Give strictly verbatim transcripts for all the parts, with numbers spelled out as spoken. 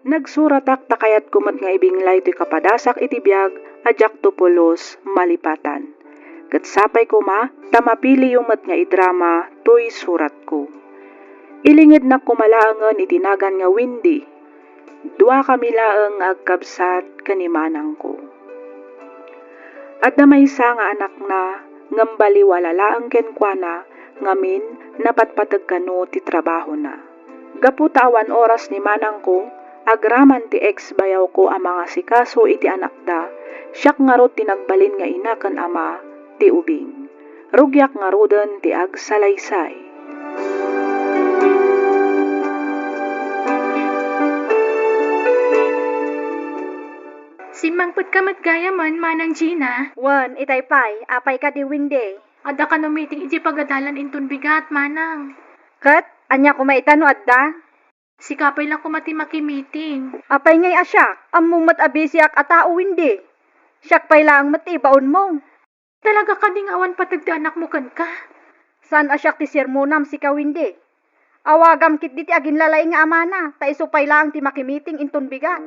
Nagsuratak ta kayatko met nga ibinglay toy kapadasak iti biag a diakto pulos malipatan. Ket sapay koma ta mapiliyo met nga idrama toy suratko. Ilingednak koma laengen iti nagan nga Wendy. Duakami laeng nga agkabsat ken ni manangko. Adda maysa nga anakna ngem baliwala laeng kenkuana ngamin napatpateg kano ti trabahona. Gapu ta awan oras ni manangko, agraman ti ex-bayawko a mangasikaso iti anakda, siak ngarud ti nagbalin nga ina ken ama ti ubing. Rugiak ngaruden ti agsalaysay. Simmangpetka met gayamen, Manang Gina. Wen, itay pay, apay kadi Wendy? Adda kano meeting idiay pagadalan inton bigat, Manang. Ket, ania koma ita no adda? Sika pay la koma ti makimiting. Apay ngay a siak? Ammom met a bisiak a tao, Wendy. Siak pay laeng met ti ibaonmo. Talaga kadi nga awan pateg ti anakmo kenka? Saan a siak ti sermonam, sika, Wendy. Awagam ketdi ti aginlalaing nga amana, ta isu pay laeng ti makimiting inton bigat.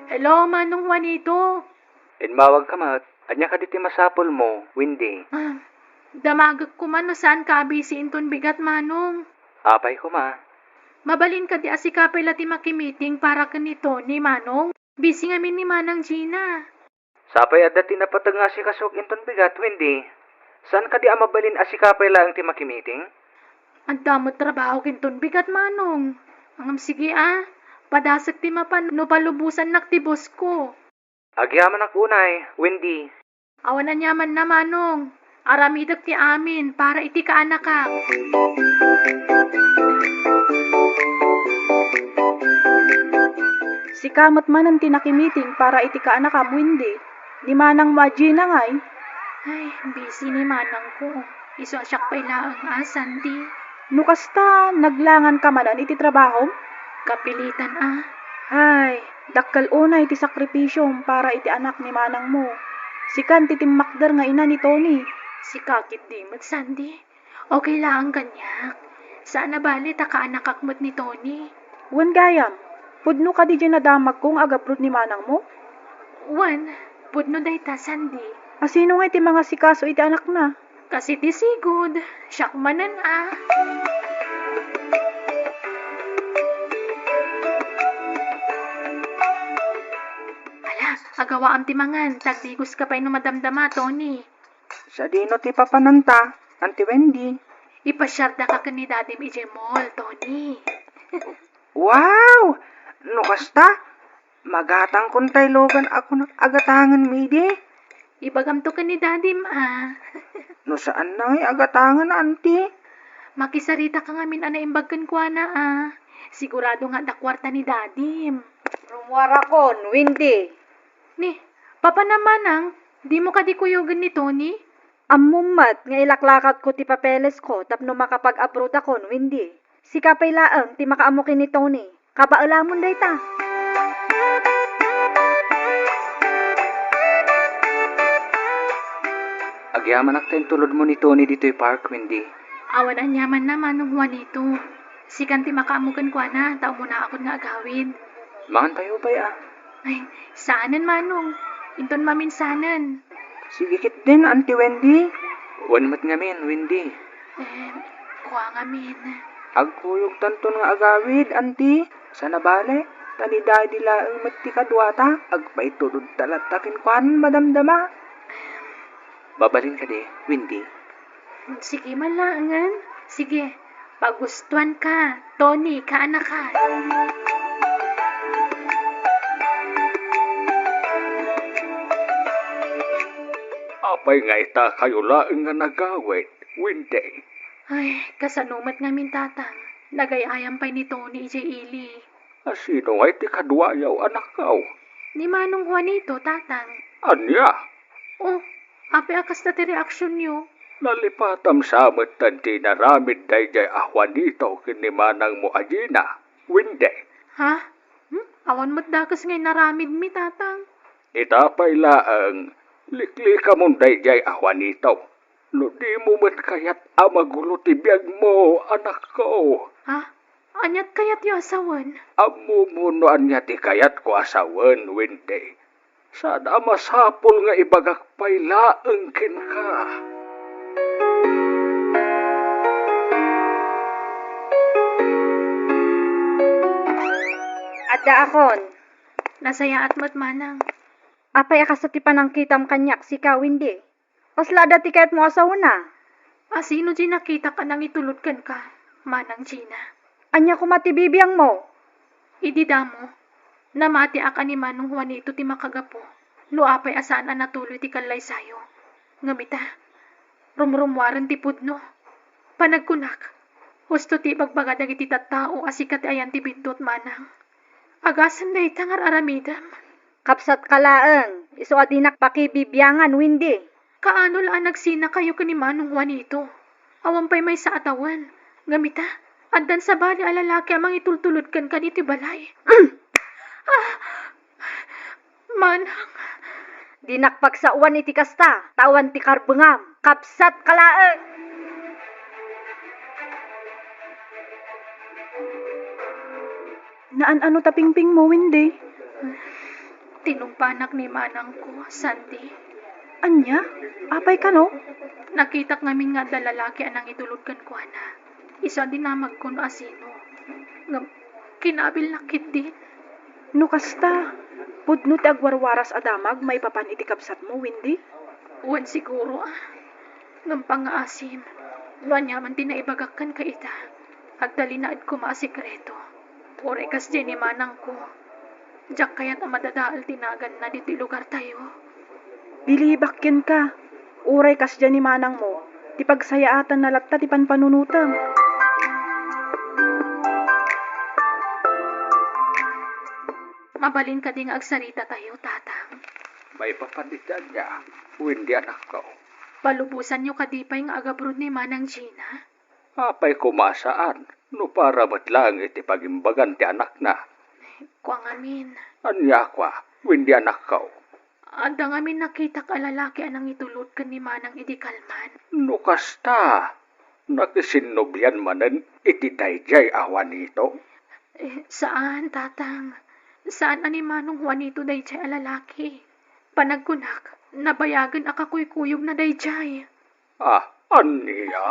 Hello, Manong Juanito. Immawagka met. Ania kadi ti masapulmo, Wendy? Ah, damagek koma no saanka a busy inton bigat, Manong. Apay koma? Mabalin kadi a sika pay la ti makimiting para ken ni Tony, Manong? Busy ngamin ni Manang Gina. Sapay adda ti napateg nga asikasok inton bigat, Wendy. Saan kadi a mabalin a sika pay laeng ti makimiting? Adda met trabahok inton bigat, Manong. Ngem sige a, padasek ti mapan no palubosannak ti boss ko. Agyamanak unay, Wendy. Awan aniamanna, Manong. Aramidek ti amin para iti kaanakak. Sika met manen ti nakimiting para iti kaanakam, Wendy. Ni manangmo a Gina ngay? Ay, busy ni manangko. Isu a siak pay laeng a, Sandy. No kasta, naglanganka manen iti trabahom? Kapilitan a. Ay, dakkel unay ti sakripisiom para iti anak ni manangmo. Sikan ti timmakder nga ina ni Tony. Sika ketdi met, Sandy. Okay laeng kaniak. Saan a bale ta kaanakak met ni Tony. Wen gayam, pudno kadi diay nadamagko nga agabroad ni manangmo? Wen, pudno dayta, Sandy. A sino ngay ti mangasikaso iti anakna? Kasi ti sigud, siak manen a. Ala, agawaam ti mangan, ta agdigoska pay no madamdama, Tony. Sadino ti papananta, Auntie Wendy? Ipasiardaka ken ni Dadim idiay mall, Tony. Wow! No kasta, magatangkon tay lugan a kunak a gatangen, Midi. Ibagamto ken ni Dadim a. No saan na ngay a gatangen, Auntie? Makisaritaka ngamin a naimbag kenkuana a. Sigurado nga adda kuarta ni Dadim. Rummuarakon, Wendy. Ni, papanam manang, dimo kadi kuyogen ni Tony? Ammom met nga ilaklakatko ti papelesko tapno makapag-abroadakon, Wendy. Sika pay laeng ti makaammo ken ni Tony. Kabaelamon dayta. Agyamanak ta intulodmo ni Tony ditoy park, Wendy. Awan aniamanna, Manong Juanito. Sikan ti makaammo kenkuana, ta umunaakon nga agawid. Mangan tayo pay a. Ay, saanen, Manong. Inton maminsanen. Sige ketdin, Auntie Wendy. Wen met ngamin, Wendy. Eh, kua ngamin. Agkuyogtanton nga agawid, Auntie. Saan a bale, ta ni Daddy laeng met ti kaduata, agpaitulodta latta kenkuana, madamdama. Mabalin kadi, Wendy? Sige man laengen. Sige, pagustuanka, Tony, kaanaka. Apay nga ita kayo laeng nga nagawid, Wendy? Ay, kasano met ngamin, Tatang? Nagay-ayam pay ni Tony idiay ili. A sino ngay ti kaduayo, anakko? Ni Manong Juanito, Tatang. Ania? Oh, apay a kasta ti reaksionyo? Nalipatam sa met ti inaramid daydiay a Juanito ken ni manangmo a Gina, Wendy. Ha? Hmm? Awan met dakes nga inaramidmi, Tatang. Ita pay laeng, liklikamon daydiay a Juanito. No dimo met kayat a magulo ti biagmo, anakko. Ha? Aniat kayatyo a sawen? Ammomo no ania ti kayatko a sawen, Wendy. Saan a masapul nga ibagak pay laeng kenka. Addaakon. Nasayaat met, manang. Apay a kasta ti panangkitam kaniak, sika, Wendy? Kasla adda ti kayatmo a sawena? A sino diay nakitak a nangitulod kenka, Manang Gina? Ania koma ti bibiangmo? Idi damo, namatiak a ni Manong Juanito ti makagapu no apay a saan a natuloy ti kallaysayo. Ngem ita, rumrummuaren ti pudno. Panagkunak, husto ti ibagbaga dagiti tattao a sika ti ayan ti bindut, manang. Agasem dayta nga ar-aramidem. Kabsatka laeng, isu a dinak pakibibiangan, Wendy. Kaano la a nagsinakayo ken ni Manong Juanito? Awan pay maysa a tawen. Ngem ita, addan sabali a lalaki a mangitultulod kenka iti balay. Ah! Manang. Dinak pagsaoan iti kasta, ta awan ti karbengam. Kabsatka laeng. Naan-ano ta pingpingmo, Wendy? Tinumpanak ni manangko, Sandy. Ania? Apay kano? Nakitak ngamin nga adda lalaki a nangitulod kenkuana. Isu a dinamagko no asino. Ngem, kinabilnak ketdin. No kasta, pudno ti agwarwaras a damag maipapan iti kabsatmo, Wendy? Wen siguro, a. Ngem pangngaasim, no aniaman ti naibagak kenka ita, agtalinaedko a sekreto. Uray kasdiay ni manangko, diak kayat a madadael ti naganna ditoy lugartayo. Bilibak kenka, uray kasdiay ni manangmo, ti pagsayaatanna latta ti panpanunotem. Mabalin kadi nga agsaritatayo, Tatang? Maipapan iti ania, Wendy, anakko? Palubosanyo kadi pay nga agabrod ni Manang Gina? Apay koma a saan, no para met laeng iti pagimbagan ti anakna? Kua ngamin. Ania kua, Wendy, anakko? Adda ngamin nakitak a lalaki a nangitulod ken ni Manang idi kalman. No kasta, nakisinnobian manen iti daydiay a Juanito? Eh, saan, Tatang. Saan a ni Manong Juanito daydiay a lalaki. Panagkunak, nabayagen a kakuykuyogna daydiay. Ah, ania?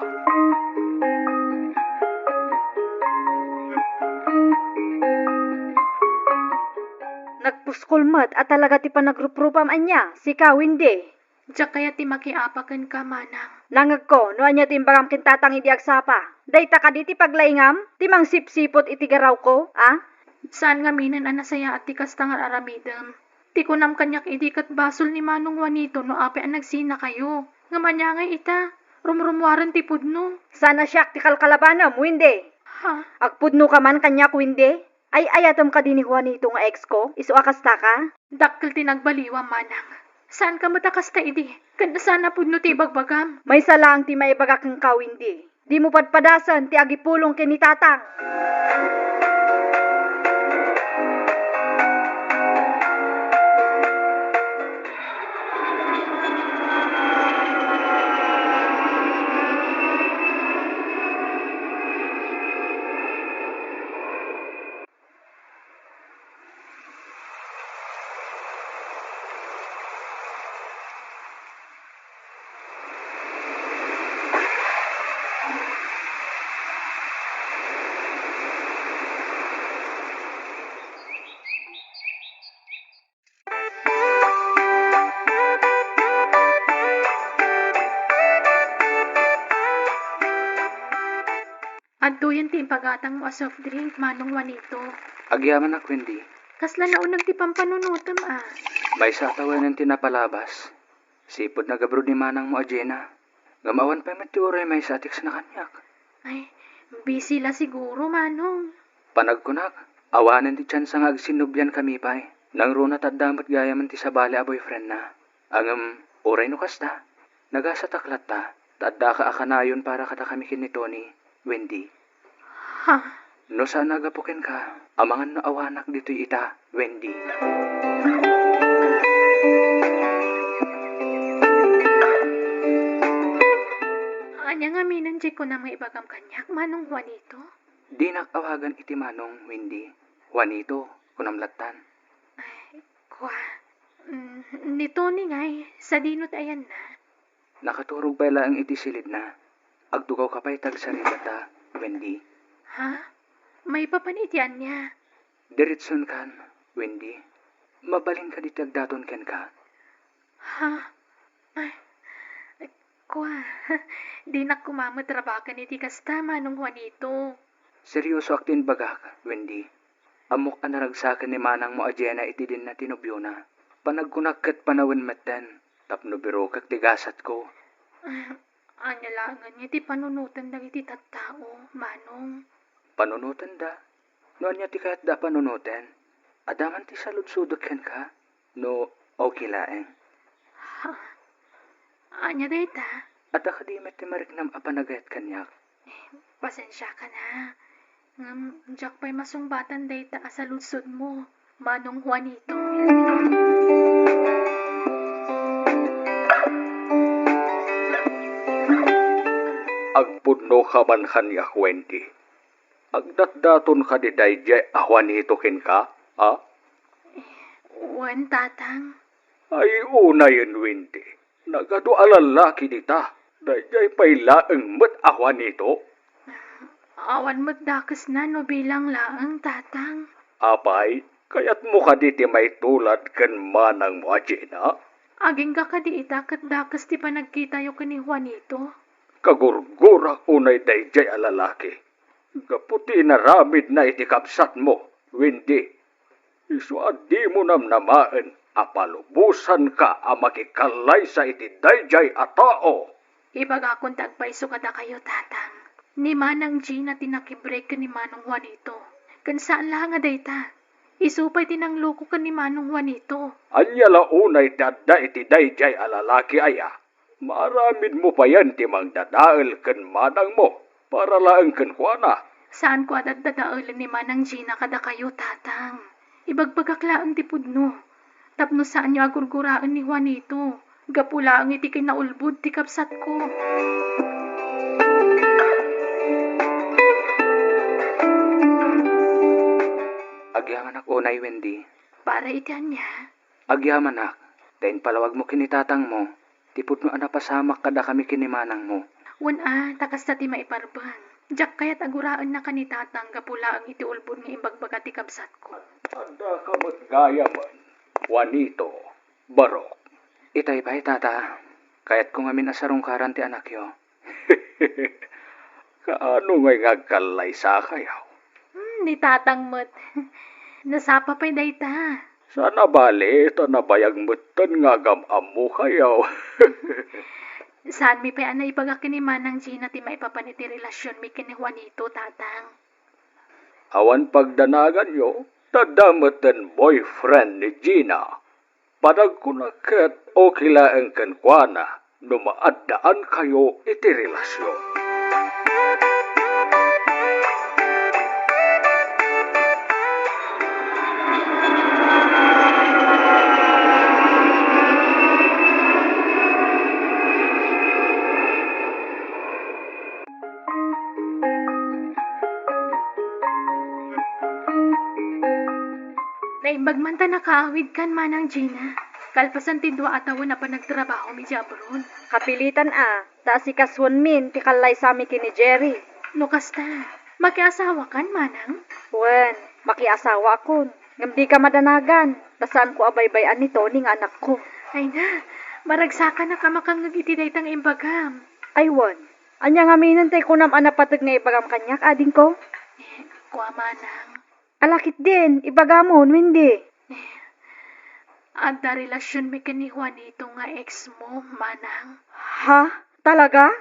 Nagpuskol met a talaga ti panagruprupam ania, sika, Wendy? Diak kayat ti makiapa kenka, Manang. Nangegko no ania ti imbagam ken Tatang idi agsapa. Dayta kadi ti paglaingam, ti mangsipsiput iti garawko, a? Saan ngaminen a nasayaat ti kasta nga ar-aramidem. Ti kunam kaniak idi ket basol ni Manong Juanito no apay a nagsinakayo. Ngem ania ngay ita? Rumrummuaren ti pudno. Saan a siak ti kalkalabanem, Wendy. Ha? Agpudnoka man kaniak, Wendy? Ay-ayatem kadi ni Juanito nga ex ko? Isu a kastaka? Dakkel ti nagbaliwam, Manang. Saanka met a kasta idi. Ken saan a pudno ti ibagbagam. Maysa laeng ti maibagak kenka, Wendy. Dimo padpadasen ti agipulong ken ni Tatang. Adtoyen ti impagatangmo a soft drink, Manong Juanito. Agyamanak, Wendy. Kasla nauneg ti pampanunotem, a. Maysa a tawenen ti napalabas. Sipud nagabrod ni manangmo a Gina. Ngem awan pay met ti uray maysa a text na kaniak. Ay, busy la siguro, Manong. Panagkunak, awanen ti tsansa nga agsinnubiankami pay. Nangruna ta adda met gayamen ti sabali a boyfriendna. Ngem, uray no kasta, nagasatak latta, ta addaka a kanayon para kadakami ken ni Tony, Wendy. Ha? No saan a gapu kenka, amangan no awanak ditoy ita, Wendy. Kunam nga ibagam kaniak, Manong Juanito? Dinak awagan iti Manong, Wendy. Juanito, kunam lattan. Ay, kua, mm, ni Tony ngay, sadino ti ayanna? Nakaturog pay laeng iti silidna. Agtugawka pay ti agsaritata, Wendy. Ha? Maipapan iti ania? Diretsonkan, Wendy. Mabalinka ditoy agdaton kenka. Ha? Ay, kua, dinak koma met rabaken iti kasta, Manong Juanito. Seriosoak ti imbagak, Wendy. Ammok a naragsaken ni manangmo a Jenna iti dinna ti nobiona. Panagkunak ket panawen metten, tapno birokek ti gasatko. Ania laengen iti panunoten dagiti tattao, Manong? Panunotenda? No ania ti kayatda a panunoten, adda man ti saludsodek kenka, no okay laeng. Ha? Ania dayta? Adda kadi met ti mariknam a panagayat kaniak? Eh, pasensiakan a. Ngem diak pay masungbatan dayta a saludsodmo, Manong Juanito. Agpudnoka man kaniak, Wendy. Agdatdaton kadi daydiay a Juanito kenka, a? Wen, Tatang. Ay, unayen, Wendy. Nagadu a lallaki dita. Daydiay pay laeng met a Juanito. Awan met dakesna no bilang laeng, Tatang. Apay, kayatmo kadi ti maitulad ken manangmo a Jenna? Agingga kadi ita ket dakes ti panagkitayo ken ni Juanito? Kagurgurak unay daydiay a lalaki. Gapu ti inaramidna iti kabsatmo, Wendy. Isu a dimo namnamaen a palubosanka a makikallaysa iti daydiay a tao. Ibagakon ti agpayso kadakayo, Tatang. Ni Manang Gina ti nakibrek ken ni Manong Juanito. Ken saan la nga dayta. Isu pay ti nangloko ken ni Manong Juanito. Ania la unay ti adda iti daydiay a lalaki aya? Maaramidmo payen ti mangdadael ken manangmo para laeng kenkuana. Saanko a daddadaelen ni Manang Gina kadakayo, Tatang. Ibagbagak laeng ti pudno. Tapno saanyo a gurguraen ni Juanito. Gapu laeng iti kinaulbod ti kabsatko. Agyamanak unay, Wendy. Para iti ania? Agyamanak, ta impalawagmo ken ni tatangmo ti pudno a napasamak kadakami ken ni manangmo. Wen a, ta kasta ti maiparbeng. Diak kayat a guraennaka ni tatang gapu laeng iti ulbod nga imbagbaga ti kabsatko. Addaka met gayamen, Juanito, barok. Itay pay, tata, kayatko ngamin a sarungkaran ti anakyo. Kaano ngay nga agkallaysakayo? Hmm, ni tatang met. Nasapa pay dayta. Saan a bale ta nabayag metten nga agam-ammokayo. Saanmi pay a naibaga ken ni Manang Gina ti maipapan iti relasionmi ken ni Juanito, tatang. Awan pagdanaganyo, ta adda metten boyfriend ni Gina. Panagkunak ket okay laeng kenkuana no maaddaankayo iti relasion. Naimbag man ta nakaawidkan, Manang Gina, kalpasan ti dua a tawen a panagtrabahom idiay abroad. Kapilitan a, ta asikasuenmin ti kallaysami ken ni Jerry. No kasta, makiasawakan, Manang? Wen, makiasawaakon. Ngem dika madanagan, ta saanko a baybay-an ni Tony nga anakko. Ay na, maragsakanak a makangngeg iti dayta nga imbagam. Ay wen, ania ngaminen ti kunam a napateg nga ibagam kaniak, adingko? Kua, Manang. Ala ketdin, ibagamon, Wendy. Adda relasionmi ken ni Juanito nga ex mo, Manang. Ha? Talaga?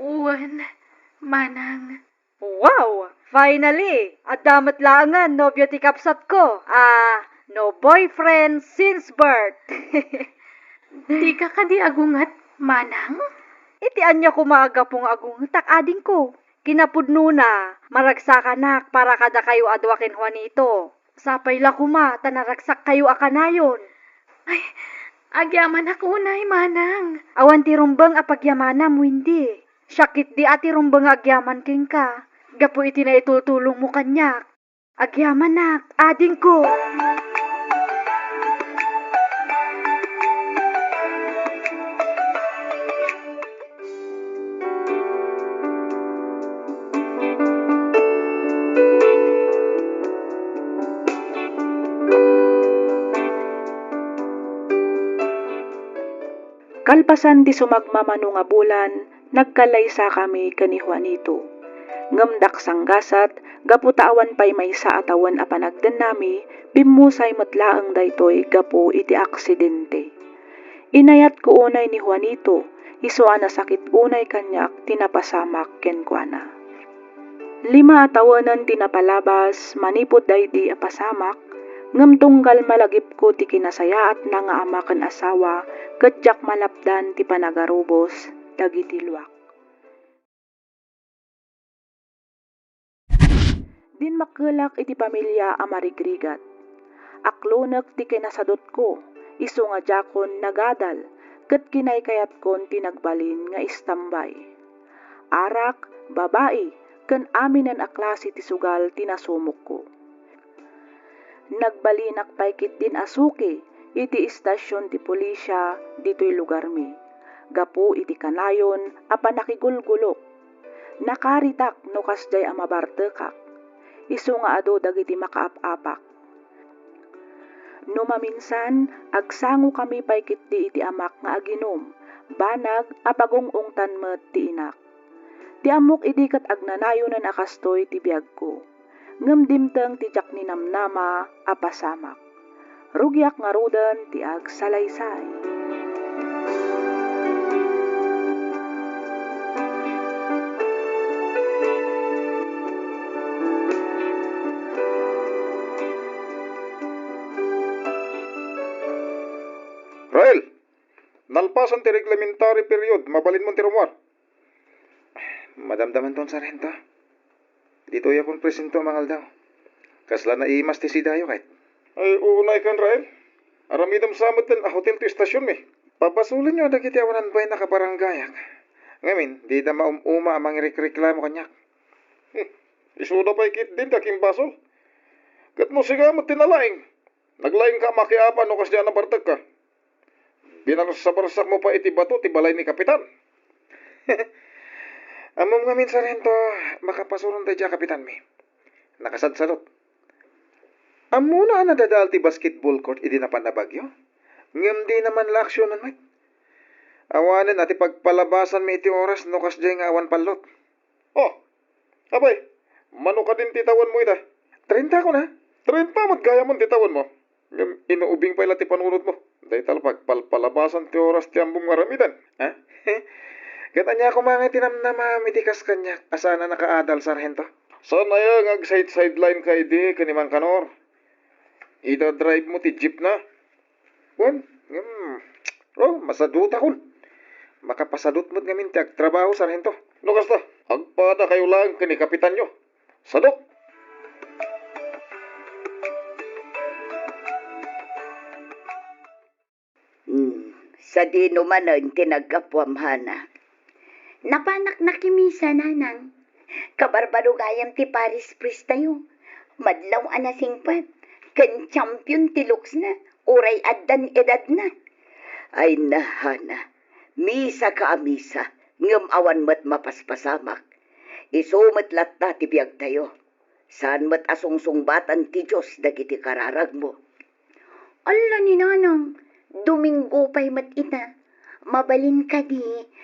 Wen, Manang. Wow! Finally! Adda met laengen nobio ti kabsatko. Ah, no boyfriend since birth. Dika kadi agunget, Manang? Iti ania koma a gapu nga agungetak, adingko? Kinapudnona, maragsakanak para kadakayo a dua ken Juanito. Sapay la koma ta naragsakkayo a kanayon. Ay, agyamanak unay, Manang. Awan ti rumbeng a pagyamanam, Wendy. Siak ketdi a ti rumbeng nga agyaman kenka, gapu iti naitultulongmo kaniak. Agyamanak, adingko. Kalpasan ti sumagmamano nga bulan, nagkalaysakami ken ni Juanito. Ngem daksanggasat, gapu ta awan pay maysa a tawen a panagdennami, bimmusay met laeng daytoy gapu iti aksidente. Inayatko unay ni Juanito, isu a nasakit unay kaniak ti napasamak kenkuana. Lima a tawenen ti napalabas manipud daydi a pasamak, ngem tunggal malagipko ti kinasayaatna nga ama ken asawa ket diak malapdan ti panagarubos dagiti luak. Dimmakkelak iti pamilia a marigrigat. Aklonek ti kinasadutko, isu nga diakon nagadal, ket kinaykayatkon ti nagbalin nga istambay. Arak, babai, ken aminen a klase ti sugal ti nasumokko. Nagbalinak pay ketdin a suki iti istasion ti pulisia ditoy lugarmi, gapu iti kanayon a panakigulgulok. Nakaritak no kasdiay a mabartekak, isu nga adu dagiti makaap-apak. No maminsan, agsangokami pay ketdi iti amak nga aginum, banag a pagung-ungtan met ti inak. Ti ammok idi ket agnanayonen a kastoy ti biagko. Ngem dimteng ti diak ninamnama a pasamak. Rugiak ngaruden ti agsalaysay. Rael, nalpasan ti reglementary period, mabalinmon ti rummuar. Madamdamanton, Sarhento. Ditoyakon presento a mangaldaw. Kasla naimas ti sidayo, ket? Ay, unay kan, Rael. Aramidem sa met a hotel ti istasionmi. Pabasolenyo dagiti awanan bay a kabarangayak. Ngamin, dida maum-uma a mangirikreklamo kaniak. Hmm, isuda pay ketdin ti akimbasol. Ket no sika met ti nalaing, naglaingka a makiapa no kasdiay a nabartekka. Binarsabarsakmo pay iti bato ti balay ni Kapitan. Ammom ngamin, Sarhento, makapasurong daydiay a kapitanmi. Nakasadsadot. Ammona a nadadael ti basketball court idi napan a bagyo? Ngem dina man la aksionen met. Awanen a ti pagpalabasanmi iti oras no kasdiay nga awan pallot. Oh, apay, mano kadin ti tawenmo ita? Trenta kuna. Trenta met gayam ti tawenmo. Ngem inuubing pay la ti panunotmo. Dayta la pagpalpalabasan ti oras ti ammom nga aramiden, ha? Ket ania koma nga tinamnamam iti kas kaniak a saan a nakaadal, Sarhento? Saan aya nga agsideline ka idi ken ni Mang Kanor? Ida drive mo ti jeep na? Wen, ngem, oh, masadutakon. Makapasadut met ngamin ti agtrabaho, Sarhento. No kasta, agpadakayo laeng ken ni kapitanyo. Sadok! Hmm, sadino manen ti naggapuam, Hana? Napanak nakimisa, Nanang. Kabarbaro gayam ti Paris Priest tayo. Madlaw a nasingpet, ken champion ti looks na, uray addan edad na. Ay, na, Hana, misa ka a misa, ngem awan met mapaspasamak. Isu met latta ti biag tayo. Saan met a sungsungbatan ti Dios dagiti kararagmo. Alla ni Nanang, Domingo pay met ita. Mabalin kadi,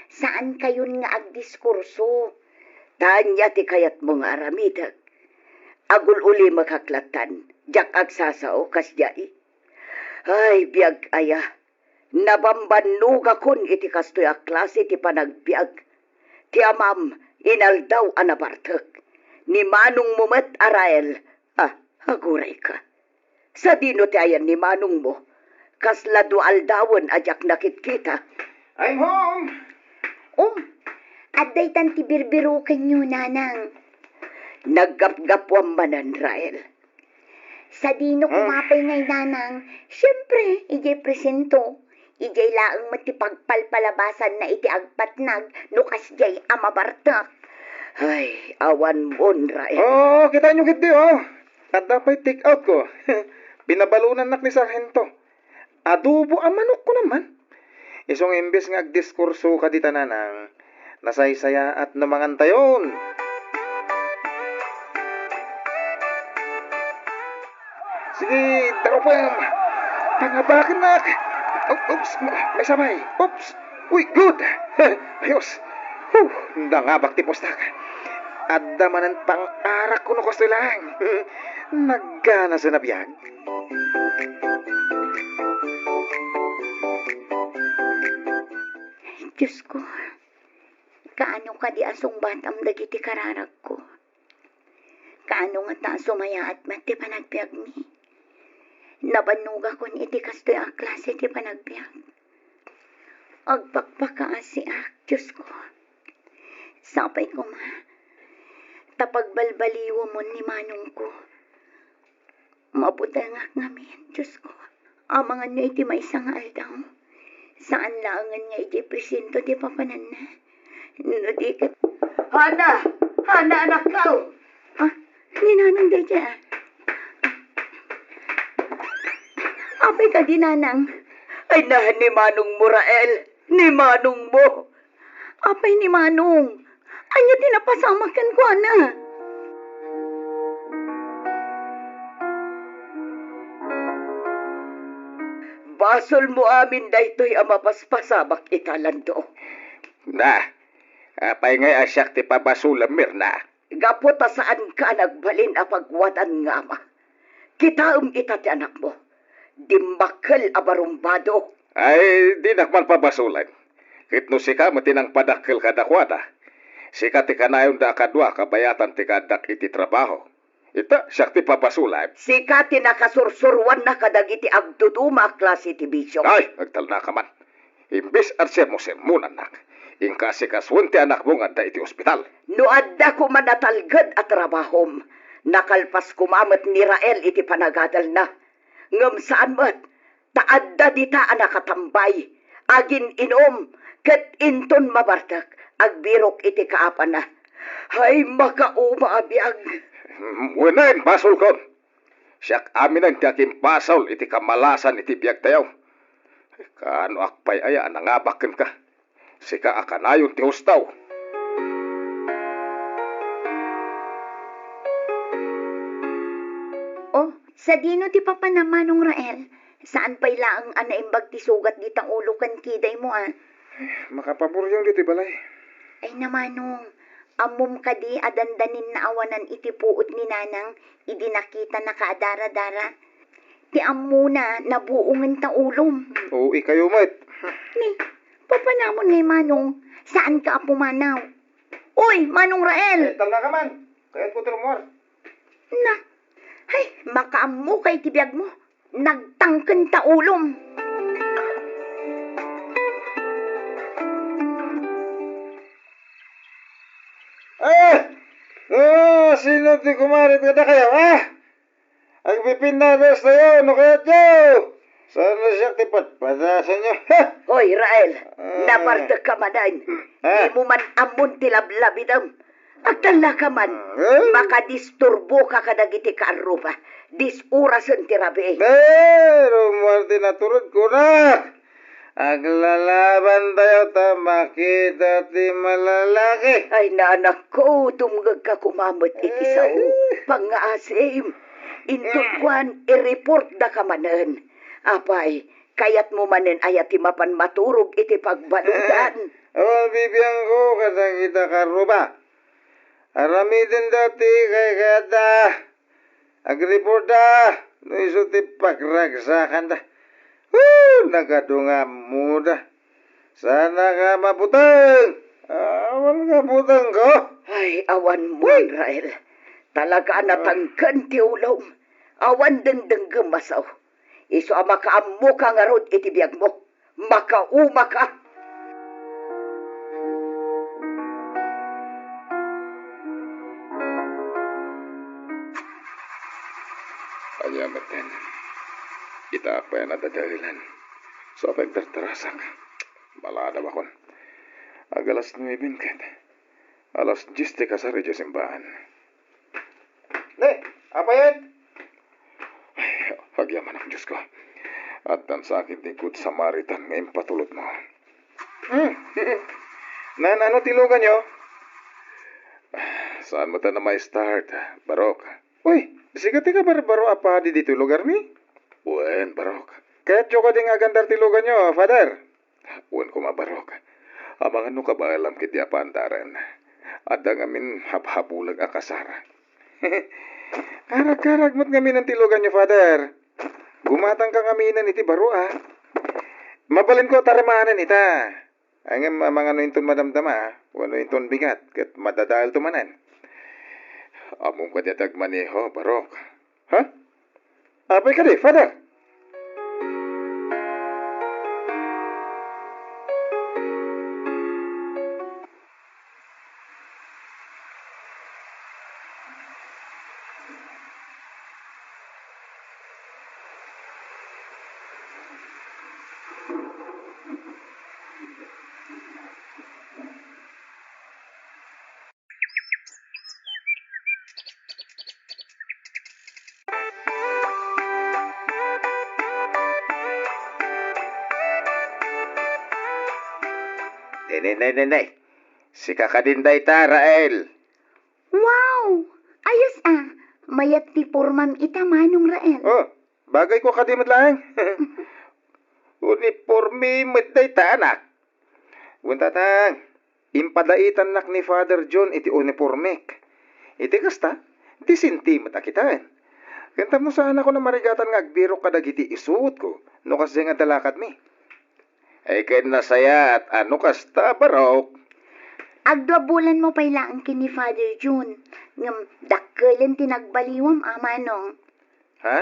saan kayon nga agdiskurso. Ta ania ti kayatmo nga aramidek? Agul-ulimekak lattan, diak agsasao kasdiay. Ay, biag aya, nabambannogakon iti kastoy a klase ti panagbiag. Ti amam, inaldaw a nabartek. Ni manongmo met a Rael, ah, agurayka. Sadino ti ayan ni manongmo? Kasla dua aldawen a diak nakitkita. I'm home! Um, adda itan ti birbirokenyo, Nanang. Naggapgapuam manen, Rael. Sadino koma pay ngay, Nanang? Siempre, idiay presento. Idiay laeng met ti pagpalpalabasanna iti agpatnag no kasdiay a mabartek. Ay, awan mon, Rael. Oo, kitaenyo ketdi, o. Adda pay take out ko. Pinabalonannak ni Sarhento. Adobo a manok kunaman. Isu nga imbes nga agdiskurso ka dita, Nanang, nasaysayaat no mangantayon. Sige, tarupem. Pangabakennak. O-, oops, may sabay. Oops. Uy, good. Ayos. Huh, nangabak ti puostak. Adda manen pang-arak kuno kastoy laeng. Nagganasen a biag. Diosko, kaano kadi a sungbatam dagiti kararagko? Kaano ngata a sumayaat met ti panagbiagmi? Nabannogakon iti kastoy a klase ti panagbiag. Agpakpakaasiak, Diosko. Sapay koma, ta pagbalbaliwemon ni manongko. Mabutengak ngamin, Diosko, amangan no iti maysa nga aldaw. Saan laengen nga idiay presinto ti papananna. No di ket Hana! Hana, anakko! Ah, ni Nanang daydiay, ah. Apay kadi, Nanang? Ay, na, ni manongmo, Rael. Ni manongmo. Apay ni Manong? Ania ti napasamak kenkuana? Basolmo amin daytoy a mapaspasamak ita, Lando. Na, apay ngay a siak ti pabasolem, Mirna? Gapu ta saanka a nagbalin a pagwadan nga ama. Kitaem ita ti anakmo. Dimmakkel a barumbado. Ay, dinak man pabasolen. Ket no sika met ti nangpadakkel kadakuada, sika ti kanayonda a kadua kabayatan ti kaaddak iti trabaho. Ita, siak ti pabasolem. Sika ti nakasursuroanna kadagiti agduduma a klase ti bisio. Ay, agtalnaka man. Imbes a sermo-sermonannak, inka asikasuen ti anakmo nga adda iti ospital. No adda koma natalged a trabahom, nakalpas koma met ni Rael iti panagadalna. Ngem saan met, ta adda dita a nakatambay, agin-inom, ket inton mabartek, agbirok iti kaapana. Ay, makauma a biag! Wen, basolkon. Siak aminen ti agimbasol iti kamalasan iti biagtayo. Kaanoak pay aya a nangabak kenka? Sika a kanayon ti husto. Oh, sadino ti papanam, Manong Rael? Saan pay laeng a naimbag ti sugat dita ulo ken kidaymo, a? Makapaburyong ditoy balay. Ay, na, Manong, ammom kadi a dandanin naawanan iti puot ni Nanang idi nakitana kaadaradara? Ti ammona, nabuongen ta ulom. Oo, ikayo met. Ni, papanamon ngay, Manong, saanka a pumanaw. Uy, Manong Rael! Eh, talna ka man. Kayat ko ti rumuar. Na, ay, makaammo ka iti biagmo. Nagtangken ta ulom. Ah! Ah, sino ti kumarit kadakayo, ah? Agpipinnadas tayo, no kayatyo? Saan na siya ti patpadasanyo? Ha? Hoy, Rael, ah, nabartek ka manen. Ah. Di mo man ammon ti lablabidem. Agtalna ka man, ah, makadisturbo ka kadagiti kaarruba. Dis-orasen ti rabii. Eh, rumuar ti naturod ko na. Aglalaban tayo ta makita ti malalaki. Ay, nanakko, tumngeg ka koma met iti sao. Eh. Pangngaasim. Inton kuan, i-report da ka manen. Apay, kayat mo manen aya ti mapan maturog iti pagbaludan? Eh, o, bibiangko kadagita kaarruba. Aramiden da ti kaykayatda. Agreporta no isu ti pagragsakanda. Woo! Nagadu nga ammoda. Saanka mabuteng. Awan nga butengko. Ay, awan mo, Rael. Talaga a natangken ti ulom. Awan dengdenggem a sao. Isu a makaammoka ngarud iti biagmo. Makaumaka! Ania metten, ita pay a nadadaelan. Sa pagdardarasek, maladaw akon. Ag alas nuebe ket alas dies ti kasar idiay simbaan. Ne, apay ket? Ay, agyamanak, Diosko. Addan sa akin ti Good Samaritan nga impatulodmo. Hmm. Naan-ano ti luganyo? Saan met a ma-start, Barok? Uy, sika ti kabarbaro a padi ditoy lugarmi? Wen, Barok. Kayatyo kadi nga agandar ti luganyo, Father? Wen koma, Barok. Amangan no kabaelam ketdi a paandaren. Adda ngamin habhabulag a kasar. Karagkarag met ngamin ti luganyo, Father. Gumatangka ngamin iti baro, a. Mabalinko a taremanen ita. Ngem amangan no inton madamdama, a, wenno inton bigat, ket madadaelto manen. Ammom kadi a ti agmaneho, Barok? Ha? Apay kadi, Father? Nay, nay, nay, nay, nay. Sika kadin dayta, Rael? Wow! Ayos a. Mayat ti pormam ita, Manong Rael. Oh, bagayko kadi met laeng. Uniporme met dayta, anak. Wen, tatang, impadaitannak ni Father John iti unipormek. Iti kasta, disente met a kitaen. Ken tapno saanakon a marigatan nga agbirok kadagiti isuotko no kasdiay nga adda lakadmi. Ay, ken nasayaat a no kasta, Barok. Agdua bulanmo pay laeng ken ni Father John, ngem dakkelen ti nagbaliwam a, Manong. Ha?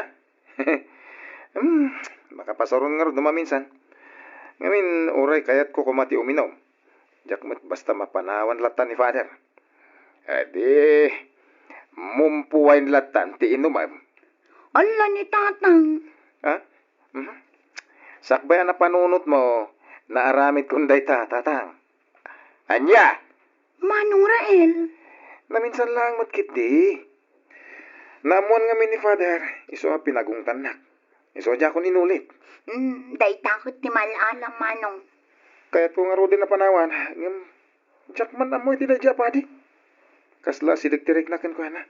Hmm, makapasaron ngarud no maminsan. Ngamin, uray kayatko koma ti uminom. Diak met basta mapanawan latta ni Father. Adi, mumpo wine latta ti inumem. Ala ni Tatang. Ha? Mhm. Sakbay a napanunotmo, naaramidkon dayta, Tatang. Ania? Manong Rael. Naminsan laeng met ketdi. Naammuan ngamin ni Father, isu a pinagungtannak. Isu a diakon inulit. Mm, dayta ket ti mal-alam, Manong. Kayatko ngaruden a panawan, ngem diak man ammo iti daydi a padi. Kasla asideg ti rikna kenkuana.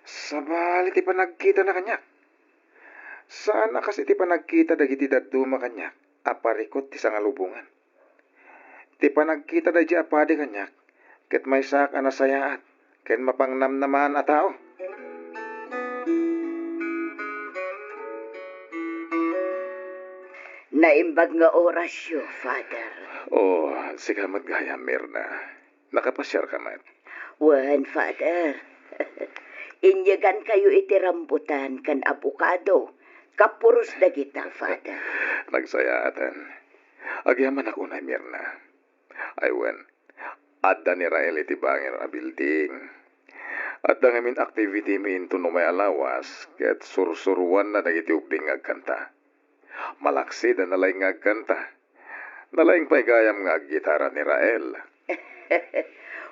Sabali ti panagkitana kaniak. Saan a kas iti panagkita dagiti dadduma kaniak a parikut ti sangalubongan. Ti panagkita daydi a padi kaniak, ket maysaak a nasayaat ken mapangnamnamaan a tao. Naimbag nga orasyo, Father. Oh, sika met gayam, Mirna. Nakapasiarka met? Wen, Father. Inyegankayo iti rambutan ken abokado, kapuros dagita, Father. Nagsayaatan. Agyamanak unay, Mirna. Ay wen, adda ni Rael iti bangir a building. Adda ngamin activity mi inton umay a lawas, ket sursuroanna dagiti ubbing nga agkanta. Malaksid a nalaing nga agkanta. Nalaing pay gayam nga aggitara ni Rael.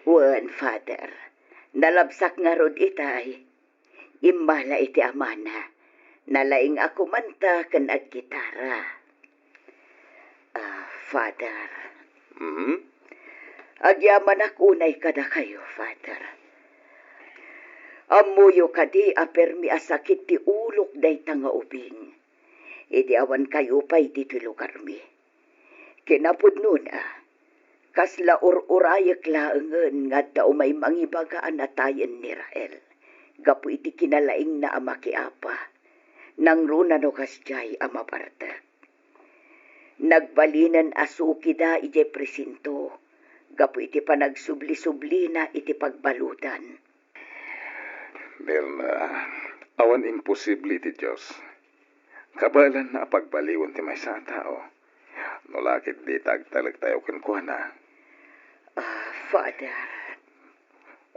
Wen, Father. Nalabsak ngarud itay. Immala iti amana. Nalaing a kumanta ken aggitara. Ah, Father. Hmm? Agyamanak unay kadakayo, Father. Ammoyo kadi a permi a sakit ti ulok dayta nga ubing. Idi awan kayo pay ditoy lugarmi. Kinapudnona, kasla ur-urayek laengen nga adda umay mangibaga a natayen ni Rael gapu iti kinalaingna a makiapa, nangruna no kasdiay a mabartek. Nagbalinen a sukida idiay presinto gapu iti panagsubli-sublina iti pagbaludan. Mirna, awan imposible iti Dios. Kabaelanna a pagbaliwen ti maysa a tao. No la ket dita agtalektayo kenkuana. Ah, Father.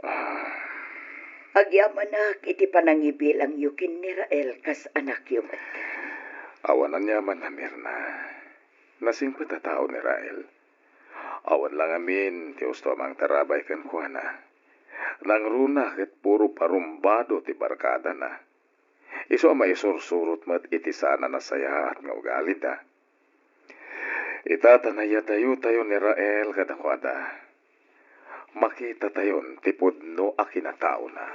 Ah. Agyamanak iti panangibilangyo ken ni Rael kas anakyo met. Awan aniaman a, Mirna. Nasingpet a tao ni Rael. Awan la ngamin ti usto a mangtarabay kenkuana. Nangruna ket puro parumbado ti barkadana. Isu a maisursurot met iti saan a nasayaat nga ugalida. Ita ta nayadayotayo ni Rael kadakuada. Makitatayon ti pudno a kinataona.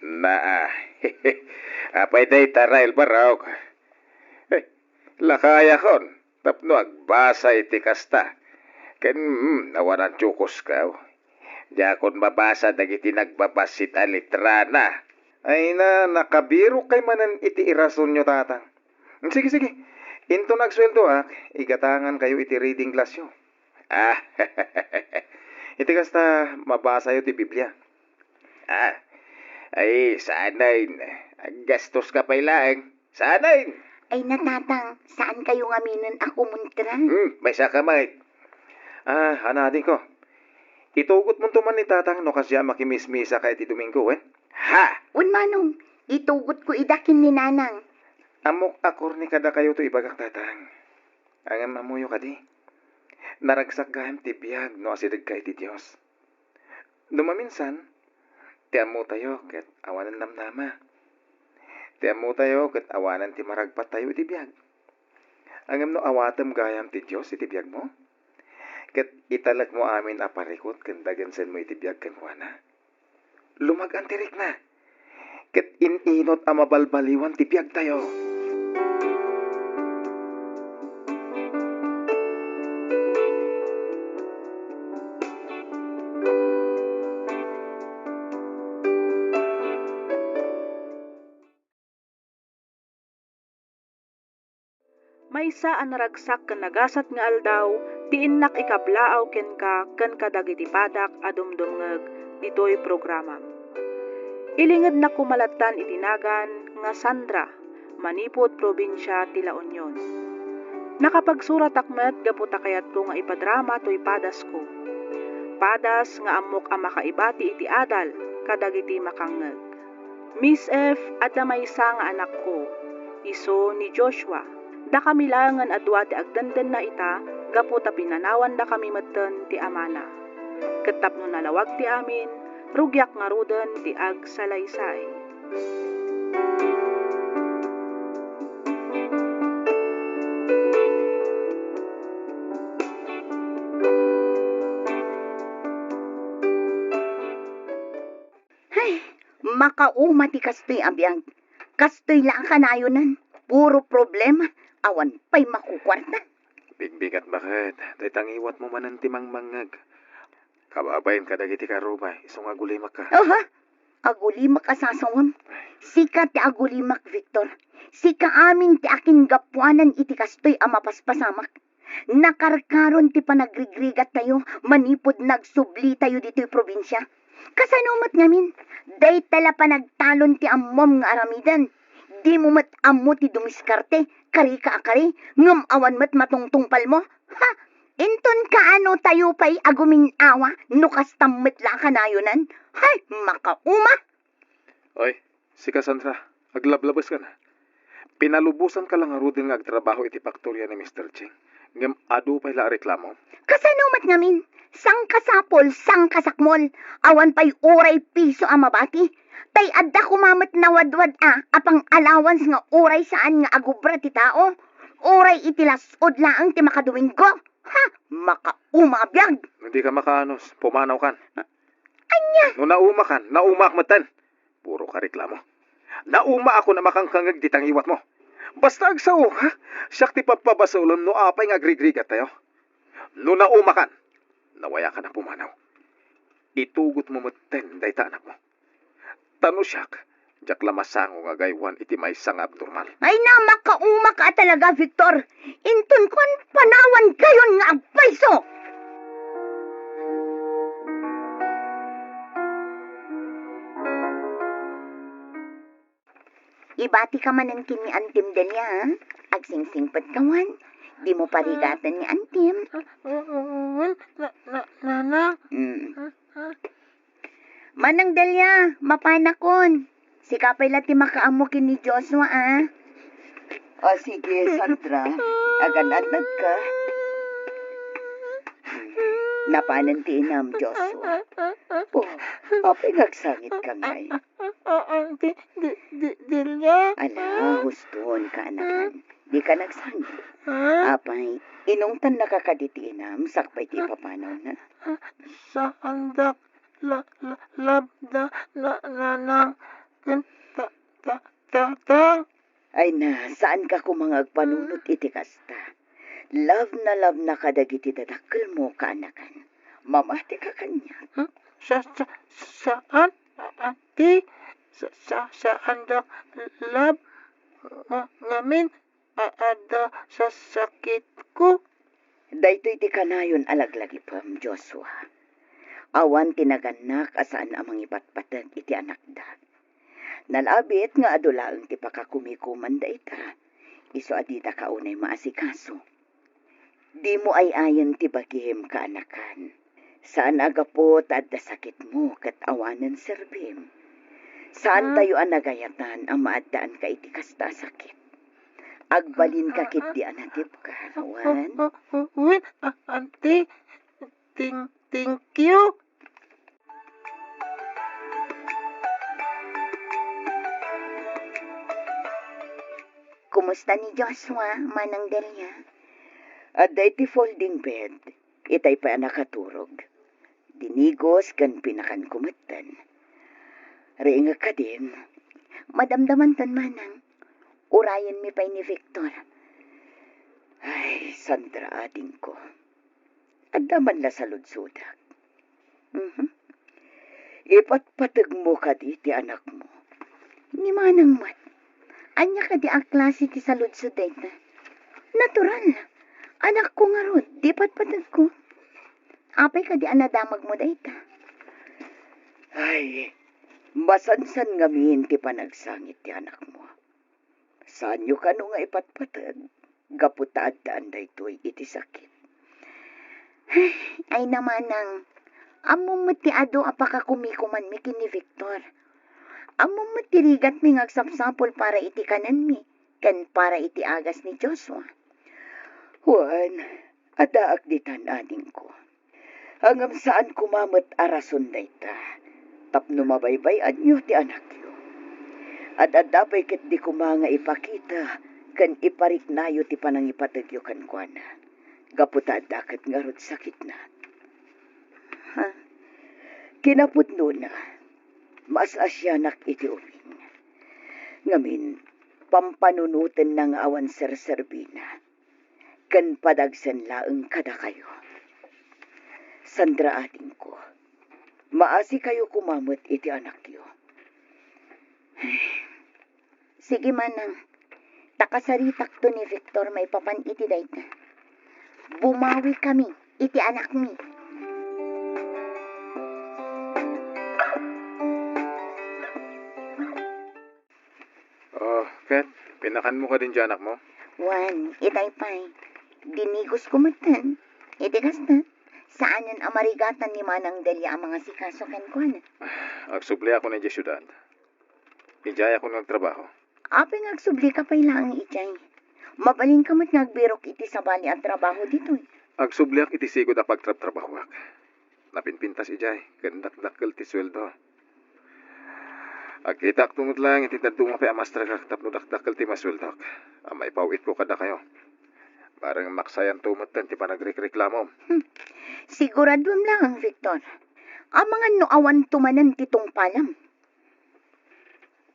Naa, apay dayta, Rael Barok? Eh, lakayakon tapno agbasa iti kasta. Ken, mm, awan a diukosko. Diakon mabasa dagiti nagbabassit a letrana. Ay na, nakabirok kay manen iti irasonyo, Tatang. Sige, sige. Inton agsueldoak, igatangankayo iti reading classyo. Ah, iti kasta, mabasayo ti Biblia. Ah, ay, saanen. Aggastoska pay laeng. Saanen. Ay na, Tatang, saankayo ngaminen a kumontra? Hmm, maysa ka met. Ah, anadingko. Itugotmonto man ni Tatang no kasdiay a makimismisaka iti Domingo, wen? Ha? Wen, Manong, itugotko ida ken ni Nanang. Ammok a korni kadakayo to ibagak, Tatang. Ngem ammoyo kadi, naragsak gayam ti biag no asidegka iti Dios. No maminsan, ti ammotayo ket awanen namnama. Ti ammotayo ket awanen ti maragpattayo iti biag. Ngem no awatem gayam ti Dios iti biagmo, ket italekmo amin a parikut ken dagensenmo iti biag kenkuana, lumag-an ti rikna, ket in-inut a mabalbaliwan ti biagtayo. Maysa a naragsak ken nagasat nga aldaw ti innak ikablaaw kenka ken kadagiti padak a dumdumngeg ditoy programam. Ilingednak koma lattan iti nagan nga Sandra, manipud probinsia ti La Union. Nakapagsuratak met gapu ta kayatko nga ipadrama toy padasko. Padas nga ammok a makaibati iti adal kadagiti makangngeg. Miss F, adda maysa nga anakko, isu ni Joshua. Dakami laengen a dua ti agdendenna ita gapu ta pinanawandakami metten ti amana. Ket tapno nalawag ti amin, rugiak ngaruden ti agsalaysay. Ay, makauma ti kastoy a biag. Kastoy la a kanayonan. Puro problema. Awan pay makukuarta. Bigbigat baket, dayta ngiwatmo manen ti mangmangngeg. Kababain kadagiti karrubay, isu nga agulimakka. Aha! Agulimak a sasawem. Sika ti agulimak, Victor. Sika amin ti akingapuanan iti kastoy a mapaspasamak. Nakarkaron ti panagrigrigattayo manipud nagsublitayo ditoy probinsia. Kasano met ngamin? Dayta la panagtalon ti ammom nga aramiden. Dimo met ammo ti dumiskarte, karika a kari, ngem awan met matungtungpalmo. Ha! Inton kaano tayo pay agumin-awa no kastam met la a kanayonan? Hay, makauma! Oy, sika, Sandra, aglablabeska na. Pinalubosanka la ngaruden nga agtrabaho iti faktoria ni Mister Ching, ngem adu pay la a reklamo. Kasano met ngamin? Sangkasapul, sangkasakmol, awan pay uray piso a mabati. Tay adda koma met nawadwad a, a pang-allowance nga uray saan nga agubra ti tao. Uray iti las-ud laeng ti makadominggo. Ha! Makauma a biag! No dika makaanus, pumanawkan. Ania? No naumakan, naumaak metten. Puro ka reklamo. Naumaakon a makangkangngeg dita ngiwatmo. Basta agsaoka, siak ti pappabasolem no apay nga agrigrigattayo. No naumakan, nawayakan a pumanaw. Itugotmo metten dayta anakmo. Ta no siak, diak la masango nga agaywan iti maysa nga abnormal. Ay na, makauma ka talaga, Victor. Inton kuan, panawankayon nga agpayso. Ibatika manen ken ni Antim Delia, ha? Agsingsingpet ka wen. Dimo parigaten ni Antim. Ah, ah, ah, ah, na, na, nana. Mm. Ah, ah. Manang Delia, mapanakon. Sika pay la ti makaammo ken ni Joshua, a. O, sige, Sandra. Agan-annadka. Napanen ti inam, Joshua. O, apay nga agsangitka ngay? Di, di, di niya. Ala, huston, kaanakan. Dika nagsangit. Apay, inungtannaka kadi ti inam, sakbay ti ipapanawna? Saandak la, la, labda na, na, na, ken ta, ta, ta, ta. Ay na, saanka koma nga agpanunot iti kasta. Love na love na kadagiti dadakkelmo, kaanakan. Mamatika kaniak. Hmm? Sa, sa, saan? A, a, ti? Sa, sa, saandak love nga, ngamin? A, adda sasakitko. Daytoy ti kanayon a laglagipem, Joshua. Awan ti nagannak a saan a mangipatpateg iti anakda. Nalabit nga adu laeng ti pakakumikuman dayta, isu a didaka unay maasikaso. Dimo ay-ayen ti bagim, kaanakan. Saan a gapu ta adda sakitmo ket awanen serbim. Saantayo a nagayatan a maaddaanka iti kasta a sakit. Agbalinka ketdi a natipka, wen? Wen, a-, auntie, ting-, thank you. Kumusta ni Joshua, Manang Delia? Adda iti folding bed. Itay pay a nakaturog. Dinigos ken pinakanko metten. Riingek kadi. Madamdamanton, Manang. Urayenmi pay ni Victor. Ay, Sandra, adingko. Adda man la saludsodak. Mhm. Ipatpategmo kadi ti anakmo. Ni Manang met. Ania kadi a klase ti saludsod dayta? Natural. Anakko ngarud, di patpategko. Apay kadi a nadamagmo dayta? Ay, masansan ngamin ti panagsangit ti anakmo. Saanyo kano nga ipatpateg gapu ta addaan daytoy iti sakit. Ay, na, Manang, ammom met ti adu a pakakumikumanmi ken ni Victor. Ammom met ti rigatmi nga agsapsapul para iti kanenmi ken para iti agas ni Joshua. Wen, addaak ditan, adingko. Ngem saan koma met a rason dayta tapno mabaybay-anyo ti anakyo. Ad-adda pay ketdi koma nga ipakita ken ipariknayo ti panangipategyo kenkuana, gapu ta adda ket ngarud sakitna. Ha? Kinapudnona, maas-asianak iti ubing. Ngamin, pampanunotenna nga awan serserbina. Ken padagsen laeng kadakayo. Sandra, adingko, maasikayo koma met iti anakyo. Sige, Manang. Ta kasaritakto ni Victor maipapan iti dayta. Bumawikami iti anakmi. Oh, ket, pinakanmo kadin ti anakmo? Wen, itay pay. Dinigosko metten. Iti kasta, saanen a marigatan ni Manang Delia a mangasikaso kenkuana. Agsubliakon idiay siudad. Idiayakon nga agtrabaho. Apay nga agsublika pay laeng idiay? Mabalinka met nga agbirok iti sabali a trabaho ditoy. Agsubliak iti sigud a pagtrabtrabahoak. Napinpintas idiay, ken dakdakkel ti sueldo. Agkitaakto met laeng iti dadduma pay a maestregak tapno dakdakkel ti masueldok a maipaw-itko kadakayo. Bareng maksayanto metten ti panagrekreklamom. Hmm. Siguraduem laeng, Victor. Amangan no awanto manen ti tungpalam.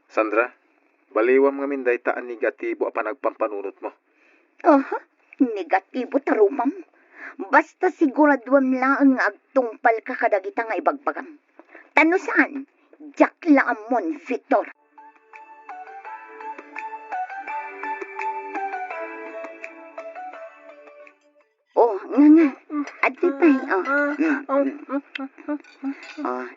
Sandra, baliwam ngamin dayta a negatibo a panagpampanunotmo. Aha, negatibo ta rupam. Basta siguraduem laeng nga agtungpalka kadagita nga ibagbagam. Ta no saan, diak la ammon, Victor. Oh, nga, nga. Adtoy pay, oh. Mm, mm. Oh,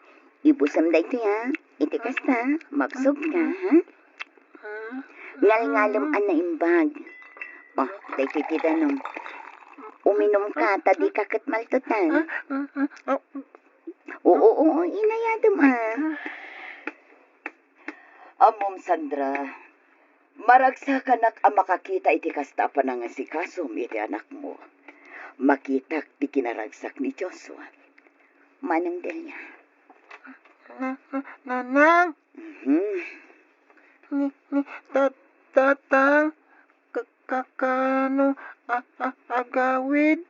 ibusem daytoy, ha. Iti kasta, mabsog ka, ha? Ngalngalem a naimbag. Oh, daytoy ti danum. Uminum ka, ta dika ket maltutan. Oo, oo, inayadem, ah. Ammom, Sandra, maragsakanak a makakita iti kasta a panangasikasom iti anakmo. Makitak ti kinaragsak ni Joshua. Manang Delia. Na-, na-, Nanang? Mhm. Ni, ni, ta-, Tatang, ka-, ka-, kaano a-, a-, agawid?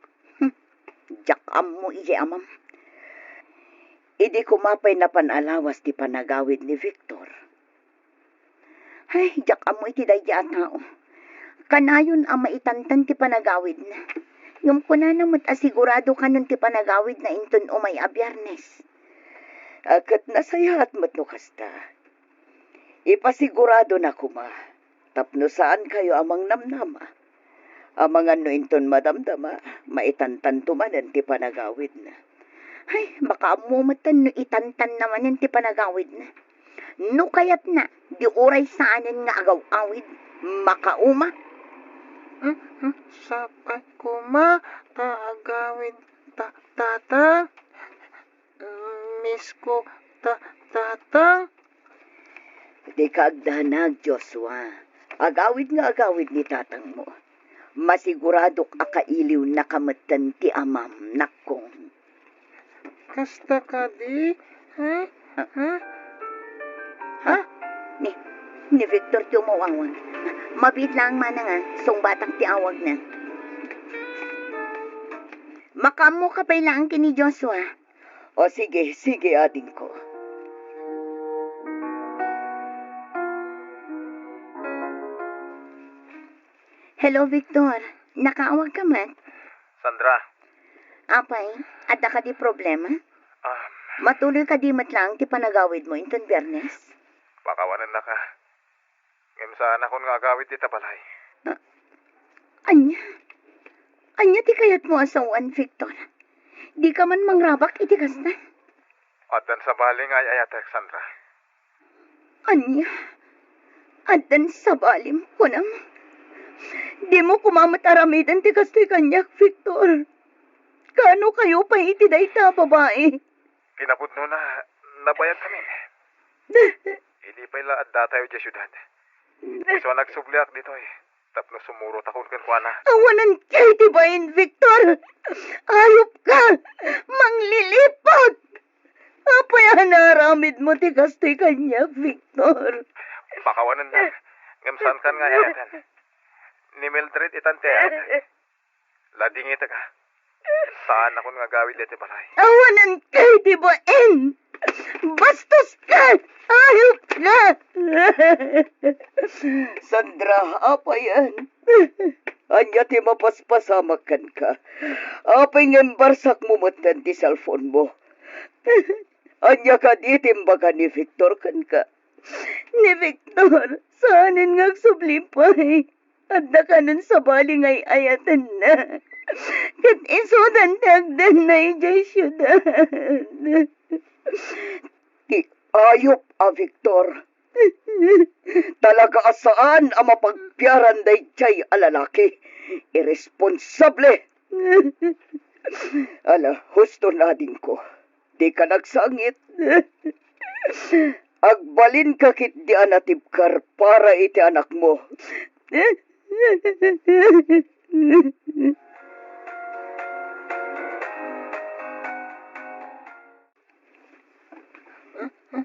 Diak ammo idiay amam. Idi koma pay napan a lawas ti panagawid ni Victor. Ay, diak ammo iti daydi a tao. Kanayon a maitantan ti panagawidna. Ngem kunana met a sigurado kanon ti panagawidna inton umay a Biyernes. A, ket nasayaat met no kasta. Ipasiguradona koma tapno saankayo a mangnamnama. Amangan no inton madamdama, maitantanto manen ti panagawidna. Ay, makaammo metten no itantanna manen ti panagawidna. No kayatna, di uray saanen nga agaw-awid, makauma. Hmm, hmm, sapay koma ta agawid ta-, Tatang. Miss ko, ta-, Tatang. Dika agdanag, Joshua. Agawid nga agawid ni tatangmo. Masiguradok a kailiwnaka metten ti amam, nakkong. Kasta kadi? Ha? Ha? Ha? Ni, ni Victor ti umawawag. Mabiit laeng manang a, sungbatak ti awagna. Makaammoka pay laeng ken ni Joshua. O sige, sige, adingko. Hello, Victor. Nakaawagka met? Sandra. Apay, adda kadi problema? Ah. Matuloy kadi met laeng ti panagawidmo inton Biyernes? Pakawanennaka. Ngem saanakon nga agawid dita balay. Ah, ania? Ania ti kayatmo a saoan, Victor? Dika man mangrabak iti kasta? Addan sabali nga ay-ayatek, Sandra. Ania? Addan sabalim, kunam? Dimo koma met aramiden ti kastoy kaniak, Victor. Kaano kayo pay iti dayta a babai? Kinapudnona, nabayagkamin. Idi pay la addatayo idiay siudad, isu a nagsubliak ditoy tapno sumurotakon kenkuana. Awanen kay ti bain, Victor! Ayupka! Manglilipag! Apay a naaramidmo ti kastoy kaniak, Victor? Pakawanennak, ngem saankan nga ay-ayaten. Ni Mildred itan ti ay-ayatek. Ladingitek, a. Saanakon nga agawid dayta balay. Awanen kay ti bain! Bastoska! Ayupka! Sandra, apayen? Ania ti mapaspasamak kenka? Apay nga imbarsakmo metten ti cellphone-mo? Ania kadi ti imbaga ni Victor kenka? Ni Victor, saanen nga agsubli pay. Adda kanon sabali nga ay-ayatenna. Ket isudan ti agdanna idiay siudad. Ti ayup a Victor. Talaga a saan a mapagpiaran daydiay a lalaki. Irresponsable. Ala, husto nadingko. Dika nagsangit. Agbalinka ketdi a natibker para iti anakmo.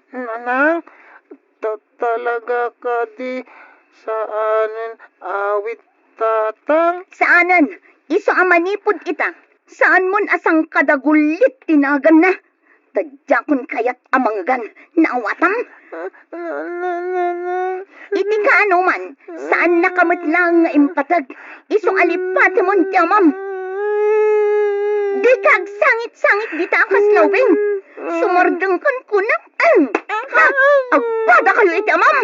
Nanang, ta-, talaga kadi saanen awid tatang? Saanen, isu a manipud ita, saanmon a sangkadagullit ti naganna. Ta diakon kayat a mangngegan, naawatam? Iti kaanoman, saannaka met laeng nga impateg, isu a lipatemon ti amam. Dika agsangit-sangit dita a kasla ubing. Sumardengkan kunam. Ha? Agpadakayo iti amam.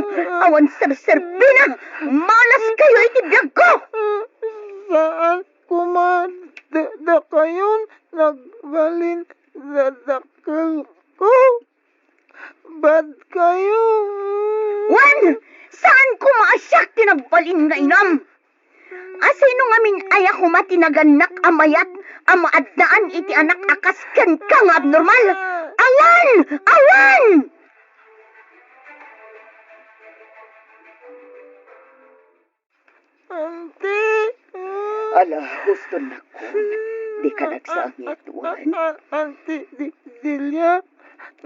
Awan serserbina. Malaskayo iti biagko. Saan koma da-, dakayon nagbalin da-, dakkelko? Bad kayo. Wen, saan koma a siak ti nagbalin nga inam? A sino ngamin aya koma ti nagannak a mayat a maaddaan iti anak a kas kenka nga abnormal? Awan! Awan! Ala, husto nakon, dika nagsangit, wen. A-, a-, Auntie Di-, Delia,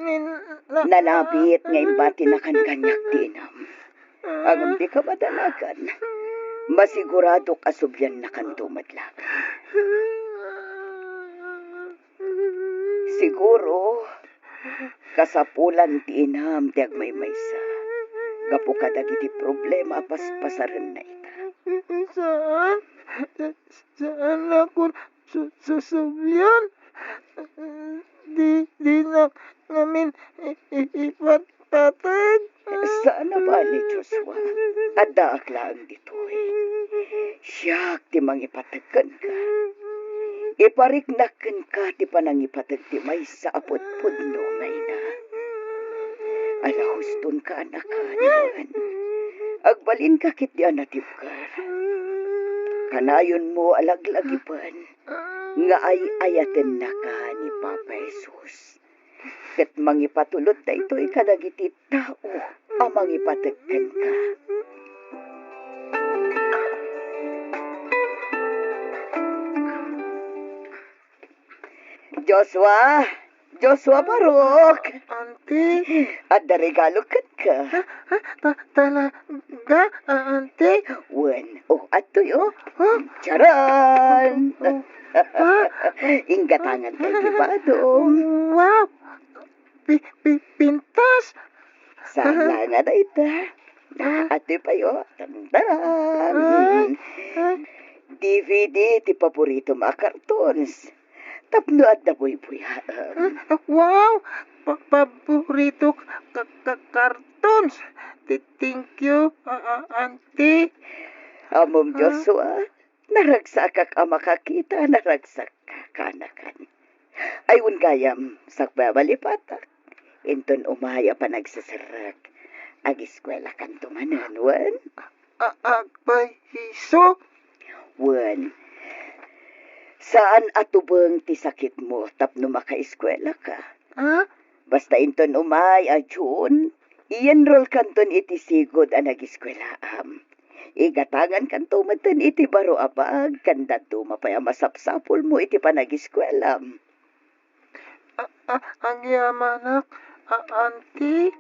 nin-, na-, Nalabit nga imbatinakan kaniak ti inam. Ngem dika madanagan. Masiguradok a subliannakanto met laeng. Siguro, kasapulan ti inam ti agmaymaysa gapu kadagiti problema a paspasarenna ita. Saan? Saan a kun su-, susublian? Di, dinak ngamin i-, i-, ipatpateg. Saan a bali, Joshua. Addaak laeng ditoy. Siak ti mangipateg kenka. Ipariknak kenka ti panangipateg ti maysa a pudpudno nga ina. Ala, hustonka a nakan, wen. Agbalinka ketdi a natibker. Kanayonmo a laglagipen nga ay-ayatennaka ni Papa Jesus. Ket mangipatulod daytoy kadagiti tao a mangipateg kenka. Joshua! Joshua Barok! Auntie? Adda regalo kenka. Ha? Ha? Ta-, talaga, a-, Auntie? Wen, oh, adtoy, oh. Huh? Charan! Oh, oh. Ha? Inggatangan tayo ti badong. Wow! Pi-, pi-, pintas? Saan nga dayta? Ah. Adtoy pay, oh. Tantaran! Ah, ah. D V D ti paboritom a cartoons. Tapno adda buybuyaem. Ah, wow! Pa-, paborito ka, ka, cartoons. Ti-, thank you, a-, a-, Auntie. Ammom, ah, Joshua, naragsakkak a makakita, naragsakkak a nakan. Ay, wen gayam, sakbay a malipatak, inton umay a panagseserrek, agiskuelakanto manen, wen? A-, agpayso? Wen, saan a tubeng ti sakitmo tapno makaiskuelaka. Ah? Basta inton umay a June, i-enrollkanton iti sigud a nagiskuelaam. Igatangankanto metten iti baro a bag ken dadduma pay a masapsapulmo iti panagiskuelam. A-, a-, agyamanak, a-, Auntie.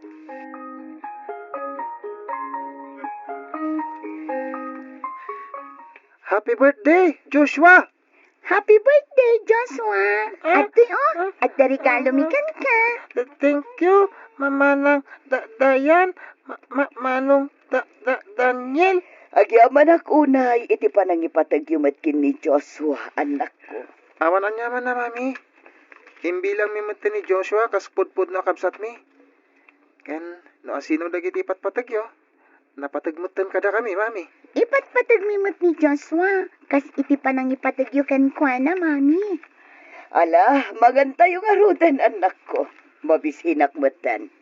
Happy birthday, Joshua! Happy birthday, Joshua! Ah, adtoy, oh, ah, adda regalo mi kenka. Th-, thank you, Ma-, Manang Da-, Dayan, Ma-, Ma-, Manong Da-, Da-, Daniel. Agyamanak unay iti panangipategyo met ken ni Joshua, annakko. Awan aniamanna, Mami. Imbilangmi met ni Joshua kas pudpudno a kabsatmi. Ken no asino dagiti ipatpategyo, napateg metten kadakami, Mami. Ipatpategmi met ni Joshua, kas iti panangipategyo kenkuana, Mami. Ala, mangantayo ngaruden, annakko. Mabisinak metten.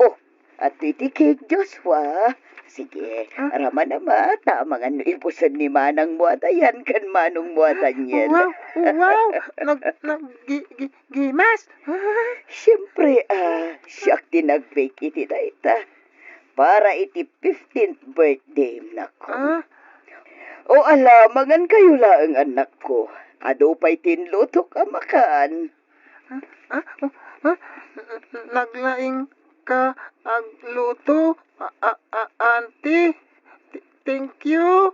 Oh, adtoy ti cake, Joshua. Sige, ah, raman ama, ta amangan no ibusen ni manangmo a Dayan ken manongmo a Daniel. Wow, wow, nag-, nag-, gi-, gi-, gimas. Siempre, ah, siak ti nag-bake iti dayta. Para iti fifteenth birthday, nako. Ah? O ala, mangankayo laeng, annakko. Adu pay ti inlutok a makan. Ah, ah, ah, naglaing ka agluto, a, a, a, auntie. Th-, thank you.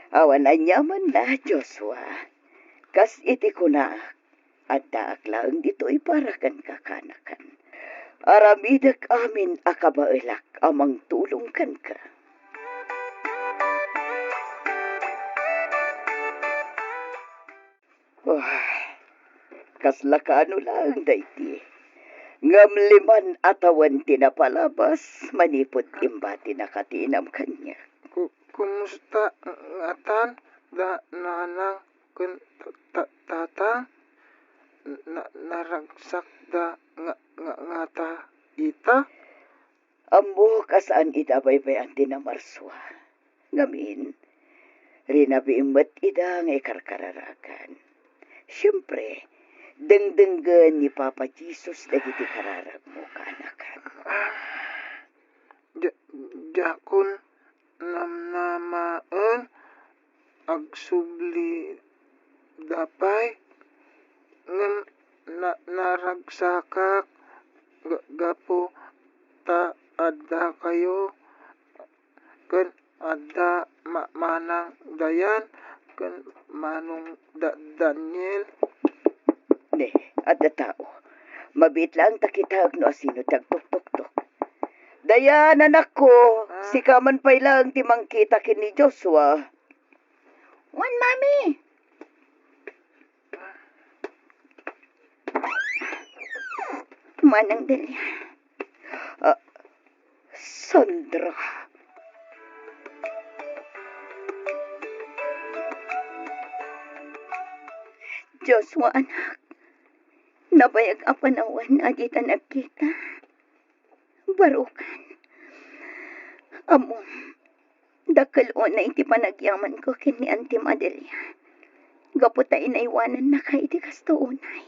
Awan aniamanna, Joshua. Kas iti kunak, addaak laeng ditoy para kenka, kanakan. Aramidek amin a kabaelak a mangtulong kenka. Oh, kasla kaano laeng daydi. Ngem liman a tawen ti napalabas manipud imbatinaka ti inam kaniak. Ku-, kumusta ngatan da nanang ken ta-, ta-, tatang? Na-, naragsakda nga, nga, ngata ita? Ammok a saan ida baybay-an ti namarsua. Ngamin, rinabiim met ida nga ikarkararagan. Siempre, dengdenggen ni Papa Jesus dagiti kararagmo, kanakan. Dia-, diakon namnamaen. agsubli da pay, ngem na-, naragsakak ga-, gapu ta addakayo ken adda ma-, Manang Dayan ken Manong Da-, Daniel. Ne, adda tao. Mabiit laeng ta kitaek no asino ti agtuktuktok. Dayan, anakko, Ah. sika man pay laeng ti mangkita ken ni Joshua. Wen, Mami. Manang Delia. Ah, Sandra. Joshua, anak. Nabayag a panawen a dita nagkita. Barukan. Ammom, dakkel unay ti panagyamanko ken ni Antim Adelia. Gapu ta inaywanannaka iti kasto unay.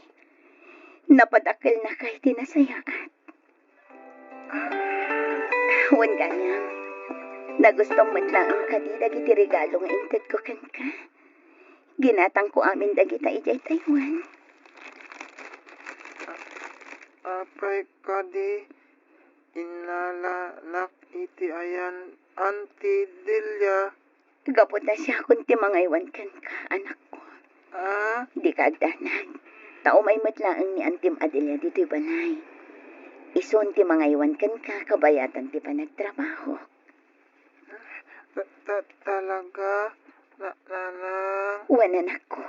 Napadakkelnaka iti nasayaat. Wen gayam, nagustom met laeng kadi dagiti regalo nga intedko kenka? Ginatangko amin dagita idiay Taiwan. Apay kadi innalanak iti ayan, Auntie Delia? Gapu ta siakon ti mangaywan kenka, anakko. Ah? Dika agdanag. Ta umay met laeng ni Antim Adelia ditoy balay. Isun ti mangaywan kenka kabayatan ti panagtrabahok. Ta-, ta-, talaga, na-, nanang? Wen, anakko.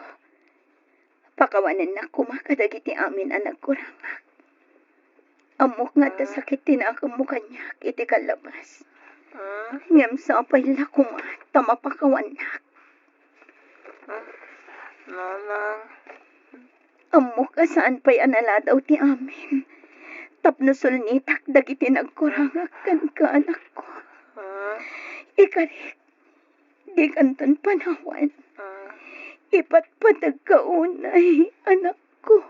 Pakawanennak koma kadagiti amin a nagkurangak. Ammok nga adda Ah. sakit ti nakemmo kaniak iti kallabas. Ah? Ngem sapay la koma ta mapakawannak. Ah, nanang. Ammok a saan pay a naladaw ti amin tapno sulnitak dagiti nagkurangak kenka, anakko. Ah? Ikarik, dikanton panawan. Ah? Ipatpategka unay, anakko.